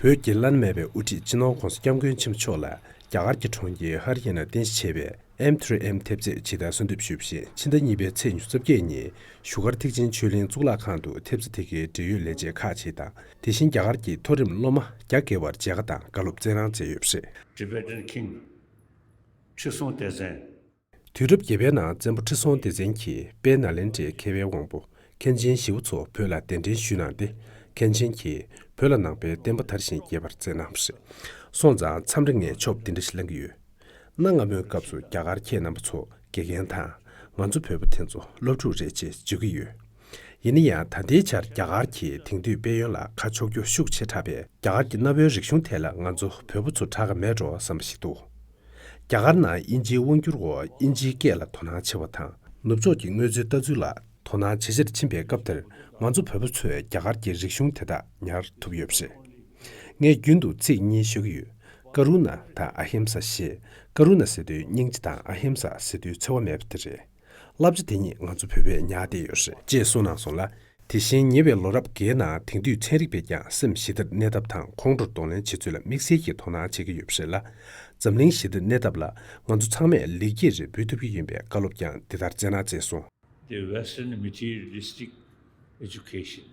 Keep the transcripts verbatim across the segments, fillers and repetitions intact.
བོད་ཀྱི་བླ་ན་མེད་པའི་དབུ་ཁྲིད་སྤྱི་ནོར་༧གོང་ས་༧སྐྱབས་མགོན་ཆེན་པོ་མཆོག་ལ་རྒྱ་གར་གྱི་གྲོང་ཁྱེར་ཧ་རི་ཡ་ན་རྟེན་གཞི་བྱས་པའི་ཨེམ་ཐི་རི་ཨེམ་ཐེབས་རྩས་ཇི་ལྟར་གསོལ་འདེབས་ཞུས་པ་བཞིན། ཕྱི་ཟླ་གཉིས་པའི་ཚེས་ཉི་ཤུ་རྩ་བརྒྱད་ཉིན་བཞུགས་སྒར་ཐེག་ཆེན་ཆོས་གླིང་གཙུག་ལག་ཁང་དུ་ཐེབས་རྩ་དེ་གའི་འབྲེལ་ཡོད་ལས་བྱེད་ཁག་ཅིག་དང་། དེ་བཞིན་རྒྱ་གར་གྱི་མཐོ་རིམ་སློབ་མ་བརྒྱ་བརྒལ་བར་མཇལ་ཁ་དང་བཀའ་སློབ་སྩལ་གནང་མཛད་ཡོད་པ་རེད། Tibetan King Trisong Detsen དུས་རབས་བརྒྱད་པའི་ནང་བཙན་པོ་ཁྲི་སྲོང་ལྡེ་བཙན་གྱིས་དཔལ་ནཱ་ལེནྡྲའི་མཁས་པའི་དབང་པོ་མཁན་ཆེན་ཞི་བ་འཚོ་བོད་ལ་གདན་འདྲེན་ཞུས་གནང་སྟེ། མཁན་ཆེན་གྱིས་བོད་ལ་ནང་པའི་བསྟན་པ་དར་ཞིང་རྒྱས་པར་མཛད་གནང་བ་རེད། སོང་ཙང་མཚམས་རེ་ངས་ཆོབ་འདི་འདྲ་ཞིག་བླང་གི་ཡོད། གནའ་སྔ་མོའི་སྐབས་སུ་རྒྱ་གར་ཁྱེད་རྣམ་པ་ཚོ་དགེ་རྒན་དང་། ང་ཚོ་བོད་པ་དེ་ཚོ་སློབ་ཕྲུག་རེད་ཅེས་བརྗོད་ཀྱི་ཡོད། ཡིན་ན་ཡང་ད་ལྟའི་ཆར་རྒྱ་གར་གྱིས་དེང་དུས་དཔལ་ཡོན་ལ་ཁ་ཕྱོགས་རྒྱུ་ཤུགས་ཆེ་དྲགས་པས། རྒྱ་གར་གྱི་གནའ་བོའི་རིག་གཞུང་ཐད་ལ་ང་ཚོ་བོད་པ་ཚོ་དྲག་ག་མེད་འགྲོ་བསམ་པ་ཞིག་འདུག་རྒྱ་གར་ནང་དབྱིན་ཇིའི་དབང་སྒྱུར་འོག་དབྱིན་ཇིའི་སྐད་ལ་དོ་སྣང་ཆེ་བ་དང་། ནུབ་ཕྱོགས་ཀྱི་དངོས་གཙོའི་ལྟ་ཚུལ་ལ་དོ་སྣང་ཇེ་ཆེར་ཕྱིན་པའི་སྐབས་དེར། ང་ཚོ་བོད་པ་ཚོས་རྒྱ་གར་གྱི་རིག་གཞུང་དེ་དག་ཉར་ཐུབ་ཡོད་པ་རེད། ངས་རྒྱུན་དུ་ཚིག་གཉིས་ཤོད་ཀྱི་ཡོད། ཀ་རུ་ཎ་དང་ཨ་ཧིམ་ས་ཞེས། ཀ་རུ་ཎ་ཟེར་དུས་སྙིང་རྗེ་དང་། ཨ་ཧིམ་ས་ཟེར་དུས་འཚེ་བ་མེད་པ་དེ་རེད། བསླབ་བྱ་དེ་གཉིས་ང་ཚོ་བོད་པས་ཉར་བསྡད་ཡོད་རེད་ཅེས་གསུངས་གནང་སོང་ལ། དེ་བཞིན་ཉེ་བའི་ལོ་རབས་འགའི་ནང་དེང་དུས་ཚན་རིག་པས་ཀྱང་སེམས་ཞི་བདེར་གནས་ཐབས་དང་ཁོང་ཁྲོར་གདོང་ལེན་བྱེད་ཚུལ་ལ་དམིགས་བསལ་གྱིས་དོ་སྣང་བྱེད་ཀྱི་ཡོད་པ་རེད་ལ། འཛམ་གླིང་ཞི་བདེར་གནས་ཐབས་ལ་ང་ཚོ་ཚང་མས་ལེགས་སྐྱེས་རེ་འབུལ་ཐུབ་ཀྱི་ཡིན་པའི་བཀའ་སློབ་ཀྱང་འདི་ལྟར་སྩལ་གནང་མཛད་སོང་། The Western materialistic education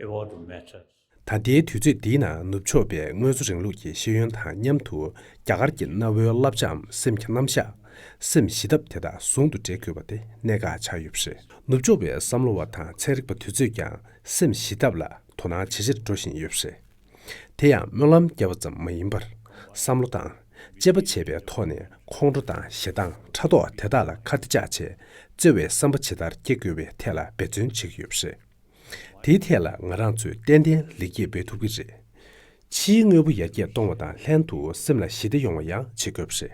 about the matter. ད་ལྟའི་དུས་ཚོད་འདིའི་ནང་ནུབ་ཕྱོགས་པའི་དངོས་གཙོ་རིང་ལུགས་ཀྱི་ཤེས་ཡོན་དང་མཉམ་དུ། རྒྱ་གར་གྱི་གནའ་བོའི་བསླབ་བྱའམ་སེམས་ཀྱི་རྣམ་གཞག་སེམས་ཞི་ཐབས་དེ་དག་ཟུང་དུ་འབྲེལ་དགོས་པ་དེ་གནད་འགག་ཆགས་ཡོད་པ་རེད། ནུབ་ཕྱོགས་པའི་བསམ་བློ་བ་དང་ཚན་རིག་པ་དེ་ཚོས་ཀྱང་སེམས་ཞི་ཐབས་ལ་དོ་སྣང་ཇེ་ཆེར་འགྲོ་བཞིན་ཡོད་པ་རེད། དེ་ཡང་སྨོན་ལམ་བརྒྱབ་པ་ཙམ་མ་ཡིན་པར། བསམ་བློ་དང་། དཔྱད་པ་བྱས་པའི་ཐོག་ནས་ཁོང་ཁྲོ་དང་ཞེ་སྡང་ཕྲག་དོག་དེ་དག་ལ་ཁ་གཏད་བཅག་བྱས། བརྩེ་བའི་བསམ་པ་ཇི་ལྟར་སྐྱེ་དགོས་པའི་ཐད་ལ་འབད་བརྩོན་བྱེད་ཀྱི་ཡོད་པ་རེད། དེའི་ཐད་ལ་ང་རང་ཚོས་ཏན་ཏན་ལེགས་སྐྱེས་འབུལ་ཐུབ་ཀྱི་རེད། ཕྱིའི་དངོས་པོ་ཡར་རྒྱས་གཏོང་བ་དང་ལྷན་དུ་སེམས་ལ་ཞི་བདེ་ཡོང་བ་ཡང་བྱེད་དགོས་པ་རེད།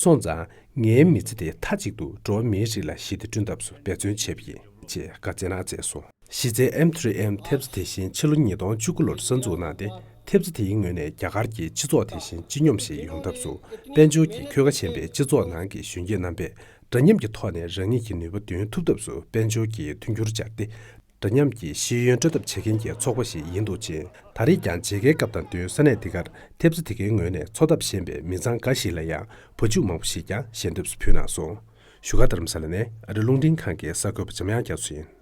སོང་ཙང་ངའི་མི་ཚེ་དེ་མཐའ་གཅིག་ཏུ་འགྲོ་བ་མིའི་རིགས་ལ་ཞི་བདེ་བསྐྲུན་ཐབས་སུ་འབད་བརྩོན་བྱས་པ་ཡིན་ཅེས་བཀའ་སྩལ་གནང་མཛད་སོང་། གཞི་རྩའི་ཨེམ་ཐི་རི་ཨེམ་ཐེབས་རྩ་དེ་བཞིན་ཕྱི་ལོ་ཉིས་སྟོང་བཅུ་དགུ་ལོར་གསར་འཛུགས་གནང་སྟེ། ཐེབས་རྩ་དེའི་ངོས་ནས་རྒྱ་གར་གྱི་སྤྱི་ཚོགས་དེ་བཞིན་སྤྱི་སྙོམས་ཤིག་ཡོང་ཐབས་སུ་དཔལ་འབྱོར་གྱི་ཁྱོ་ག་ཆེན་པོས་སྤྱི་ཚོགས་ནང་གི་གཞོན་སྐྱེས་རྣམ་པས་འདྲ་མཉམ་གྱི་ཐོག་ནས་རང་ཉིད་ཀྱི་ནུས་པ་འདོན་ཐུབ་ཐབས་སུ་དཔལ་འབྱོར་གྱི་མཐུན་འགྱུར་སྦྱར་ཏེ། འདྲ་མཉམ་གྱི་ཤེས་ཡོན་སྤྲོད་ཐབས་བྱེད་མཁན་གྱི་ཚོགས་པ་ཞིག་ཡིན་འདུག་ཅིང་། ད་རེས་ཀྱང་མཇལ་ཁའི་སྐབས་དང་བསྟུན་ས་གནས་འདི་གར་ཐེབས་རྩ་དེ་གའི་ངོས་ནས་འཚོ་ཐབས་ཞན་པའི་མི་ཚང་འགའ་ཞིག་ལ་ཡང་བ་ཕྱུགས་མང་པོ་ཞིག་ཀྱང་ཞལ་འདེབས་སུ་ཕུལ་གནང་སོང་། བཞུགས་སྒར་རྡ་རམ་ས་ལ་ནས་ཨ་རི་རླུང་འཕྲིན་ཁང་གི་གསར་འགོད་པ་འཇམ་དབྱངས་རྒྱ་མཚོ་ཡིན།